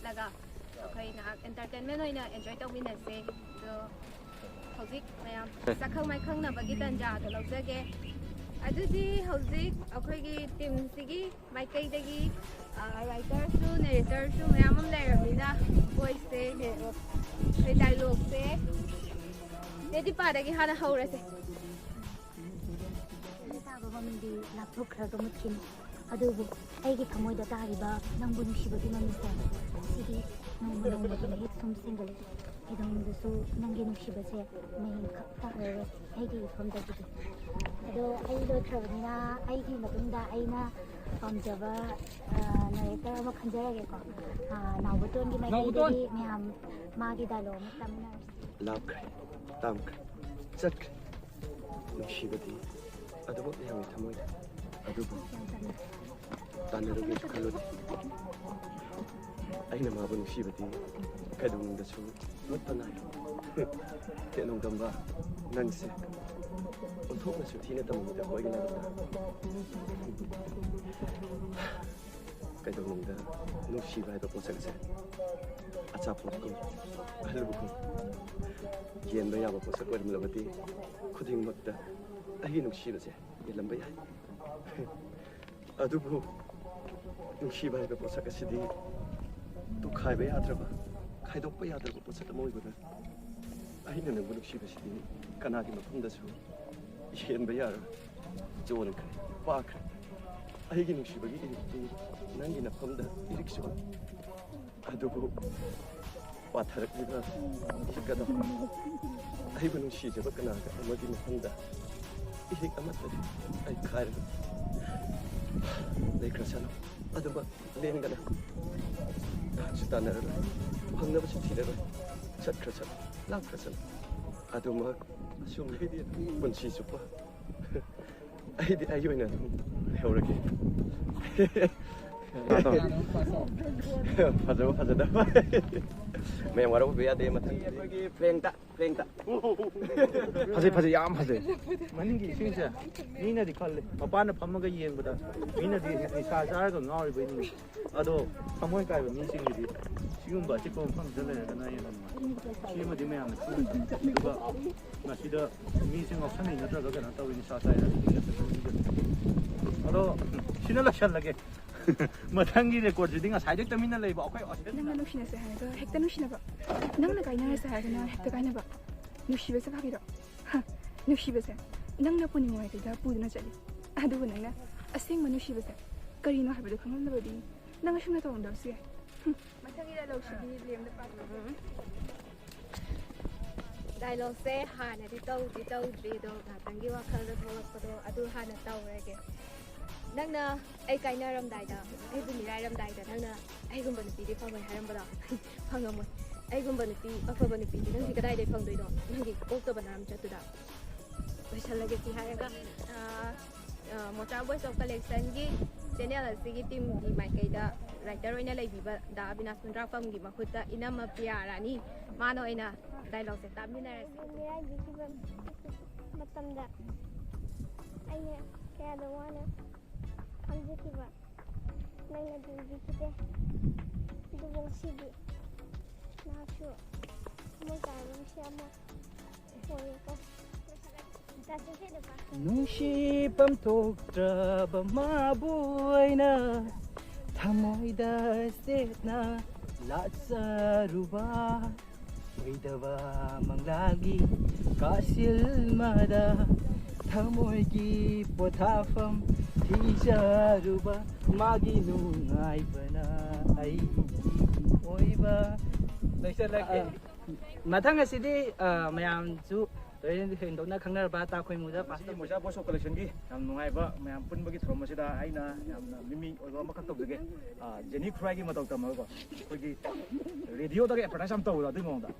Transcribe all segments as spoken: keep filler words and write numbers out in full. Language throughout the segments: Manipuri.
ꯆꯠꯂꯒ ꯑꯩꯈꯣꯏ ꯉꯥꯏꯍꯥꯛ entertainment ꯑꯣꯏꯅ enjoy ꯇꯧꯃꯤꯟꯅꯁꯦ꯫ ꯑꯗꯣ ꯍꯧꯖꯤꯛ ꯃꯌꯥꯝ ꯁꯛꯈꯪ ꯃꯥꯏꯈꯪꯅꯕꯒꯤ ꯇꯥꯟꯖꯥꯗꯣ ꯂꯧꯖꯒꯦ꯫ ꯑꯗꯨꯗꯤ ꯍꯧꯖꯤꯛ ꯑꯩꯈꯣꯏꯒꯤ ꯇꯤꯝꯁꯤꯒꯤ ꯃꯥꯏꯀꯩꯗꯒꯤ ꯔꯥꯏꯇꯔꯁꯨ ꯅꯦꯔꯦꯇꯔꯁꯨ ꯃꯌꯥꯝ ꯑꯃ ꯂꯩꯔꯕꯅꯤꯅ, ꯚꯣꯏꯁꯁꯦ, ꯑꯩꯈꯣꯏ ꯗꯥꯏꯂꯣꯛꯁꯦ, ꯅꯦꯗꯤꯄꯥꯗꯒꯤ ꯍꯥꯟꯅ ꯍꯧꯔꯁꯦ꯫ ꯇꯥꯕ ꯃꯃꯤꯡꯗꯤ ꯂꯥꯞꯊꯣꯛꯈ꯭ꯔꯒ ꯃꯨꯠꯈꯤꯅꯤ, ꯑꯗꯨꯕꯨ ꯑꯩꯒꯤ ꯊꯃꯣꯏꯗ ꯇꯥꯔꯤꯕ ꯅꯪꯕꯨ ꯅꯨꯡꯁꯤꯕꯒꯤ ꯃꯃꯤꯡꯁꯦ, ꯁꯤꯗꯤ ꯅꯣꯡꯃ ꯅꯣꯡꯃꯒꯤ ꯃꯍꯤꯛ ꯁꯨꯝ ꯁꯦꯝꯒꯠꯂꯛꯏ꯫ ꯀꯩꯗꯧꯅꯨꯡꯗꯁꯨ ꯅꯪꯒꯤ ꯅꯨꯡꯁꯤꯕꯁꯦ ꯃꯍꯤꯡ ꯈꯛ ꯇꯥꯔꯔꯣꯏ ꯑꯩꯒꯤ ꯏꯐꯝꯗꯒꯤꯗꯤ꯫ ꯑꯗꯣ ꯑꯩ ꯂꯣꯏꯈ꯭ꯔꯕꯅꯤꯅ, ꯑꯩꯒꯤ ꯃꯇꯨꯡꯗ ꯑꯩꯅ ꯄꯥꯝꯖꯕ ꯅꯦꯔꯦꯇꯔ ꯑꯃ ꯈꯟꯖꯔꯒꯦꯀꯣ꯫ ꯑ, ꯅꯥꯎꯕꯇꯣꯟꯒꯤ ꯃꯥꯏꯀꯩꯗꯒꯤ ꯃꯌꯥꯝ ꯃꯥꯒꯤ ꯗꯥꯏꯂꯣꯛ ꯑꯃ ꯇꯥꯃꯤꯟꯅꯔꯁꯤ꯫ ꯂꯥꯞꯈ꯭ꯔꯦ, ꯇꯥꯝꯈ꯭ꯔꯦ, ꯆꯠꯈ꯭ꯔꯦ꯫ ꯅꯨꯡꯁꯤꯕꯗꯤ ꯑꯗꯨꯃꯛ ꯂꯩꯍꯧꯏ ꯊꯃꯣꯏꯗ, ꯑꯗꯨꯕꯨ ꯇꯥꯟꯅꯔꯨꯒꯦꯁꯨ ꯈꯜꯂꯨꯗꯦ꯫ ꯑꯩꯅ ꯃꯥꯕꯨ ꯅꯨꯡꯁꯤꯕꯗꯤ ꯀꯩꯗꯧꯅꯨꯡꯗꯁꯨ ꯃꯨꯠꯄ ꯅꯥꯏꯔꯣꯏ꯫ ꯇꯦꯛꯅꯧꯒꯝꯕ, ꯅꯪꯁꯦ ꯑꯣꯟꯊꯣꯛꯅꯁꯨ ꯊꯤꯅ ꯇꯧꯏꯗ ꯑꯩꯈꯣꯏꯒꯤ ꯂꯥꯏꯕꯛꯇ꯫ ꯀꯩꯗꯧꯅꯨꯡꯗ ꯅꯨꯡꯁꯤꯕ ꯍꯥꯏꯕ ꯄꯣꯠꯁꯛ ꯑꯁꯦ ꯑꯆꯥꯄꯣꯠꯀꯨꯝ, ꯑꯂꯨꯒꯨꯝ ꯌꯦꯟꯕ ꯌꯥꯕ ꯄꯣꯠꯁꯛ ꯑꯣꯏꯔꯝꯂꯕꯗꯤ, ꯈꯨꯗꯤꯡꯃꯛꯇ ꯑꯩꯒꯤ ꯅꯨꯡꯁꯤꯕꯁꯦ ꯌꯦꯜꯂꯝꯕ ꯌꯥꯏ꯫ ꯑꯗꯨꯕꯨ ꯅꯨꯡꯁꯤꯕ ꯍꯥꯏꯕ ꯄꯣꯠꯁꯛ ꯑꯁꯤꯗꯤ ꯇꯨꯈꯥꯏꯕ ꯌꯥꯗ꯭ꯔꯕ, ꯈꯥꯏꯗꯣꯛꯄ ꯌꯥꯗ꯭ꯔꯕ ꯄꯣꯠꯁꯛ ꯑꯃ ꯑꯣꯏꯕꯅ, ꯑꯩꯅ ꯅꯪꯕꯨ ꯅꯨꯡꯁꯤꯕꯁꯤꯗꯤ ꯀꯅꯥꯒꯤ ꯃꯐꯝꯗꯁꯨ ꯍꯦꯟꯕ ꯌꯥꯔꯣꯏ꯫ ꯆꯣꯟꯈ꯭ꯔꯦ, ꯄꯥꯈ꯭ꯔꯦ꯫ ꯑꯩꯒꯤ ꯅꯨꯡꯁꯤꯕꯒꯤ ꯏꯔꯤꯛꯇꯤ ꯅꯪꯒꯤ ꯅꯐꯝꯗ ꯏꯔꯤꯛ ꯆꯣꯜꯂꯦ꯫ ꯑꯗꯨꯕꯨ ꯄꯥꯊꯔꯛꯂꯤꯕ ꯏꯔꯤꯛ ꯑꯗꯣ ꯑꯩꯕꯨ ꯅꯨꯡꯁꯤꯖꯕ ꯀꯅꯥꯒ ꯑꯃꯒꯤ ꯃꯐꯝꯗ ꯏꯔꯤꯛ ꯑꯃꯠꯇꯗꯤ ꯑꯩ ꯈꯥꯏꯔꯒ ꯂꯩꯈ꯭ꯔꯁꯅꯨ꯫ ꯑꯗꯨꯃꯛ ꯂꯦꯡꯗꯅ ꯇꯥꯟꯁꯨ ꯇꯥꯟꯅꯔꯔꯣꯏ, ꯐꯪꯅꯕꯁꯨ ꯊꯤꯔꯔꯣꯏ, ꯆꯠꯈ꯭ꯔꯁꯅꯨ, ꯂꯥꯛꯈ꯭ꯔꯁꯅꯨ꯫ ꯑꯗꯨꯃꯛ ꯑꯁꯨꯝ ꯄꯨꯟꯁꯤ ꯆꯨꯞꯄ ꯑꯩꯗꯤ ꯑꯩꯒꯤ ꯑꯣꯏꯅ ꯑꯗꯨꯝ ꯂꯩꯍꯧꯔꯒꯦ꯫ ꯐꯖꯕ ꯐꯖꯗꯕ꯫ ꯃꯌꯥꯝ ꯋꯥꯔꯧꯕꯤꯕ ꯌꯥꯗꯦ꯫ ꯃꯊꯪꯒꯤ ꯑꯩꯈꯣꯏꯒꯤ ꯄ꯭ꯔꯦꯡꯇ ꯄ꯭ꯔꯦꯡꯇ꯫ ꯐꯖꯩ, ꯐꯖꯩ, ꯌꯥꯝ ꯐꯖꯩ꯫ ꯃꯅꯤꯡꯒꯤ ꯏꯁꯤꯡꯁꯦ ꯃꯤꯅꯗꯤ ꯈꯜꯂꯦ, ꯃꯄꯥꯟꯗ ꯐꯝꯃꯒ ꯌꯦꯡꯕꯗ ꯃꯤꯅꯗꯤ ꯅꯤꯁꯥ ꯆꯥꯔꯒ ꯉꯥꯎꯔꯤꯕꯣꯏ ꯅꯤꯡꯉꯤ꯫ ꯑꯗꯣ ꯊꯃꯣꯏ ꯀꯥꯏꯕ ꯃꯤꯁꯤꯡꯒꯤꯗꯤ ꯁꯤꯒꯨꯝꯕ ꯑꯆꯤꯛꯄ ꯃꯐꯝꯁꯤꯗ ꯂꯩꯔꯒꯅ ꯍꯦꯟꯅ ꯅꯨꯡꯉꯥꯏ꯫ ꯁꯤꯃꯗꯤ ꯃꯌꯥꯝꯅ ꯈꯪꯒꯗꯕꯅꯤ꯫ ꯑꯗꯨꯒ ꯃꯁꯤꯗ ꯃꯤꯁꯦ ꯉꯥꯎꯁꯟꯅꯩ ꯅꯠꯇ꯭ꯔꯒ ꯀꯩꯅꯣ ꯇꯧꯋꯤ, ꯅꯤꯁꯥ ꯆꯥꯏ ꯍꯥꯏꯕꯗꯤ ꯅꯠꯇꯦ꯫ ꯑꯗꯣ ꯁꯤꯅ ꯂꯣꯏꯁꯜꯂꯒꯦ꯫ ꯃꯊꯪꯒꯤ ꯔꯦꯀꯣꯔꯠꯁꯤꯗꯤ ꯉꯁꯥꯏꯗꯩ ꯇꯨꯃꯤꯟꯅ ꯂꯩꯕ ꯑꯩꯈꯣꯏ ꯑꯣꯗꯤꯌꯦꯟꯁ ꯅꯪꯅ ꯅꯨꯡꯁꯤꯅꯁꯦ ꯍꯥꯏꯔꯒ ꯍꯦꯛꯇ ꯅꯨꯡꯁꯤꯅꯕ, ꯅꯪꯅ ꯀꯥꯏꯅꯔꯁꯦ ꯍꯥꯏꯔꯒꯅ ꯍꯦꯛꯇ ꯀꯥꯏꯅꯕ꯫ ꯅꯨꯡꯁꯤꯕꯁꯦ ꯐꯥꯒꯤꯔꯣ? ꯍ, ꯅꯨꯡꯁꯤꯕꯁꯦ ꯅꯪꯅ ꯄꯨꯅꯤꯡꯉꯥꯏ ꯀꯩꯗ ꯄꯨꯗꯨꯅ ꯆꯠꯂꯤ, ꯑꯗꯨꯕꯨ ꯅꯪꯅ ꯑꯁꯦꯡꯕ ꯅꯨꯡꯁꯤꯕꯁꯦ ꯀꯔꯤꯅꯣ ꯍꯥꯏꯕꯗꯨ ꯈꯪꯂꯝꯗꯕꯗꯤ ꯅꯪ ꯑꯁꯨꯝꯅ ꯇꯧꯔꯝꯗꯕꯁꯨ ꯌꯥꯏ꯫ ꯍꯨꯝ꯫ ꯃꯊꯪꯒꯤ ꯗꯥꯏꯂꯣꯒꯁꯤꯗꯤ ꯂꯦꯝꯅ ꯄꯥꯊꯣꯛꯑꯣ꯫ ꯗꯥꯏꯂꯣꯒꯁꯦ ꯍꯥꯟꯅꯗꯤ ꯇꯧꯗꯤ ꯇꯧꯗ꯭ꯔꯤ, ꯑꯗꯣ ꯉꯥꯛꯇꯪꯒꯤ ꯋꯥꯈꯜꯗ ꯊꯣꯛꯂꯛꯄꯗꯣ ꯑꯗꯨ ꯍꯥꯟꯅ ꯇꯧꯔꯒꯦ꯫ ꯅꯪꯅ ꯑꯩ ꯀꯥꯏꯅꯔꯝꯗꯥꯏꯗ, ꯑꯩꯕꯨ ꯃꯤꯔꯥꯏꯔꯝꯗꯥꯏꯗ ꯅꯪꯅ ꯑꯩꯒꯨꯝꯕ ꯅꯨꯄꯤꯗꯤ ꯐꯪꯉꯣꯏ ꯍꯥꯏꯔꯝꯕꯗꯣ? ꯐꯪꯉꯝꯃꯣꯏ꯫ ꯑꯩꯒꯨꯝꯕ ꯅꯨꯄꯤ, ꯑꯐꯕ ꯅꯨꯄꯤꯗꯤ ꯅꯪꯗꯤ ꯀꯗꯥꯏꯗꯒꯤ ꯐꯪꯗꯣꯏꯅꯣ? ꯅꯪꯒꯤ ꯑꯣꯛꯇꯕ ꯅꯔꯝ ꯆꯠꯇꯨꯗ꯫ ꯂꯣꯏꯁꯜꯂꯒꯦ ꯁꯤ ꯍꯥꯏꯔꯒ꯫ ꯑ, ꯑ, ꯃꯣꯆꯥ Voice of Collectionꯒꯤ channel ꯑꯁꯤꯒꯤ teamꯒꯤ ꯃꯥꯏꯀꯩꯗ writer ꯑꯣꯏꯅ ꯂꯩꯕꯤꯕ ꯗꯥ ꯑꯕꯤꯅꯥꯁ ꯃꯟꯗ꯭ꯔꯥꯛꯄꯝꯒꯤ ꯃꯍꯨꯠꯇ ꯏꯅꯝꯃ ꯄ꯭ꯔꯤꯌꯥ ꯔꯥꯅꯤ, ꯃꯥꯅ ꯑꯣꯏꯅ dialogueꯁꯦ ꯇꯥꯛꯃꯤꯟꯅꯔꯁꯤ꯫ ꯃꯤꯔꯥꯏꯕꯤꯈꯤꯕ ꯃꯇꯝꯗ ꯑꯩꯅ ꯀꯌꯥꯗ ꯋꯥꯅ ꯈꯥꯝꯖꯈꯤꯕ ꯅꯪꯅ ꯗꯨꯝꯕꯤꯈꯤꯗꯦ꯫ ꯑꯗꯨꯕꯨ ꯉꯁꯤꯗꯤ ꯅꯍꯥꯛꯁꯨ ꯊꯃꯣꯏ ꯀꯥꯏꯕ ꯃꯤꯁꯛ ꯑꯃ ꯑꯣꯏꯔꯦꯀꯣ꯫ ꯅꯨꯡꯁꯤ ꯄꯝꯊꯣꯛꯇ꯭ꯔꯕ ꯃꯥꯕꯨ ꯑꯩꯅ ꯊꯃꯣꯏꯗ ꯆꯦꯠꯅ ꯂꯥꯠꯆꯔꯨꯕ꯫ ꯑꯣꯏꯗꯕ ꯃꯪꯂꯥꯒꯤ ꯀꯥꯁꯤꯜꯃꯗ ꯊꯃꯣꯏꯒꯤ ꯄꯣꯊꯥꯐꯝ ꯊꯤꯖꯔꯨꯕ꯫ ꯃꯥꯒꯤ ꯅꯨꯡꯉꯥꯏꯕꯅ ꯑꯩꯒꯤ ꯑꯣꯏꯕ꯫ ꯂꯣꯏꯁꯤꯜꯂꯒꯦ꯫ ꯑ, ꯃꯊꯪ ꯑꯁꯤꯗꯤ, ꯑ, ꯃꯌꯥꯝꯁꯨ ꯂꯣꯏꯅ ꯍꯦꯟꯗꯣꯛꯅ ꯈꯪꯅꯔꯕ ꯇꯥꯈꯣꯏꯃꯨꯗ ꯉꯁꯤꯒꯤ ꯄꯥꯁꯇꯔ ꯃꯣꯏꯖꯥ Voice of Collectionꯒꯤ ꯌꯥꯝ ꯅꯨꯡꯉꯥꯏꯕ ꯃꯌꯥꯝ ꯄꯨꯟꯕꯒꯤ ꯊꯧꯔꯝ ꯑꯁꯤꯗ ꯑꯩꯅ ꯌꯥꯝꯅ ꯃꯤꯃꯤ ꯑꯣꯏꯕ ꯑꯃꯈꯛ ꯇꯧꯖꯒꯦ꯫ ꯑ, ꯖꯦꯅꯤ ꯈꯨꯔꯥꯏꯒꯤ ꯃꯇꯧ ꯇꯝꯃꯒꯀꯣ, ꯑꯩꯈꯣꯏꯒꯤ radioꯗꯒ advertise ꯌꯥꯝ ꯇꯧꯕꯗꯣ, ꯑꯗꯨꯒꯤ ꯃꯑꯣꯡꯗ꯫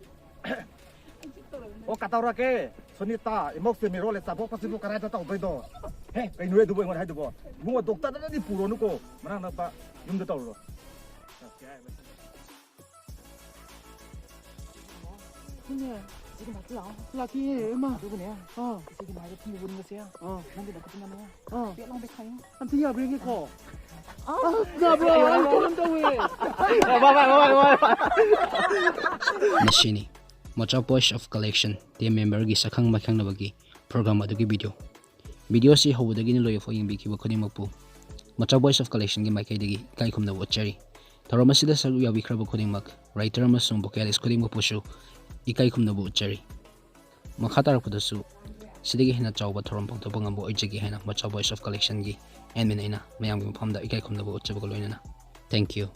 ꯑꯣ, ꯀꯇꯧꯔꯛꯀꯦ? ꯁꯨꯅꯤꯇꯥ, ꯏꯃꯧꯁꯦ ꯃꯤꯔꯣꯜꯂꯦ, ꯆꯥꯕꯣꯛꯄꯁꯤꯕꯨ ꯀꯗꯥꯏꯗ ꯇꯧꯗꯣꯏꯅꯣ? ꯍꯦ, ꯀꯩꯅꯣ ꯑꯗꯨꯕꯨ ꯑꯩꯉꯣꯟꯗ ꯍꯥꯏꯗꯨꯕꯣ? ꯏꯕꯨꯡꯉꯣ, ꯗꯣꯛꯇꯔꯗꯗꯤ ꯄꯨꯔꯣꯅꯨꯀꯣ, ꯃꯅꯥꯛ ꯅꯛꯄ ꯌꯨꯝꯗ ꯇꯧꯔꯨꯔꯣ꯫ ꯁꯤꯅꯦ꯫ ꯏꯆꯦꯒꯤ ꯅꯥꯛꯇ ꯂꯥꯛꯑꯣ꯫ ꯂꯥꯛꯀꯦ ꯏꯃꯥ꯫ ꯑꯗꯨꯒꯅꯦ ꯑꯥ ꯏꯆꯦꯒꯤ ꯃꯥꯏꯗ ꯊꯨꯝ ꯄꯨꯟꯕꯁꯦ꯫ ꯑꯥ ꯅꯪꯒꯤ ꯅꯈꯨꯠꯇꯨꯅꯅꯦ꯫ ꯑꯥ ꯄꯦꯠ ꯂꯥꯎ ꯄꯦꯠꯈꯥꯏꯌꯣ꯫ ꯑꯝꯇ ꯌꯥꯕ꯭ꯔꯥ ꯌꯦꯡꯒꯦꯀꯣ꯫ ꯑꯁ ꯌꯥꯕ꯭ꯔꯥ? ꯑꯩ ꯀꯩꯅꯣꯝ ꯇꯧꯋꯦ꯫ ꯃꯁꯤꯅꯤ ꯃꯆꯥ Voice of Collection team memberꯒꯤ ꯁꯛꯈꯪ ꯃꯥꯏꯈꯪꯅꯕꯒꯤ program ꯑꯗꯨꯒꯤ video꯫ Videoꯁꯤ ꯍꯧꯕꯗꯒꯤꯅ ꯂꯣꯏꯕꯐꯥꯎ ꯌꯦꯡꯕꯤꯈꯤꯕ ꯈꯨꯗꯤꯡꯃꯛꯄꯨ ꯃꯆꯥ Voice of Collectionꯒꯤ ꯃꯥꯏꯀꯩꯗꯒꯤ ꯏꯀꯥꯏ ꯈꯨꯝꯅꯕ ꯎꯠꯆꯔꯤ꯫ ꯊꯧꯔꯝ ꯑꯁꯤꯗ ꯁꯔꯨꯛ ꯌꯥꯕꯤꯈ꯭ꯔꯕ ꯈꯨꯗꯤꯡꯃꯛ writer ꯑꯃꯁꯨꯡ vocalist ꯈꯨꯗꯤꯡꯃꯛꯄꯨꯁꯨ ꯏꯀꯥꯏ ꯈꯨꯝꯅꯕ ꯎꯠꯆꯔꯤ꯫ ꯃꯈꯥ ꯇꯥꯔꯛꯄꯗꯁꯨ ꯁꯤꯗꯒꯤ ꯍꯦꯟꯅ ꯆꯥꯎꯕ ꯊꯧꯔꯝ ꯄꯥꯡꯊꯣꯛꯄ ꯉꯝꯕ ꯑꯣꯏꯖꯒꯦ ꯍꯥꯏꯅ ꯃꯆꯥ Voice of Collectionꯒꯤ admin ꯑꯩꯅ ꯃꯌꯥꯝꯒꯤ ꯃꯐꯝꯗ ꯏꯀꯥꯏ ꯈꯨꯝꯅꯕ ꯎꯠꯆꯕꯒ ꯂꯣꯏꯅꯅ thank you꯫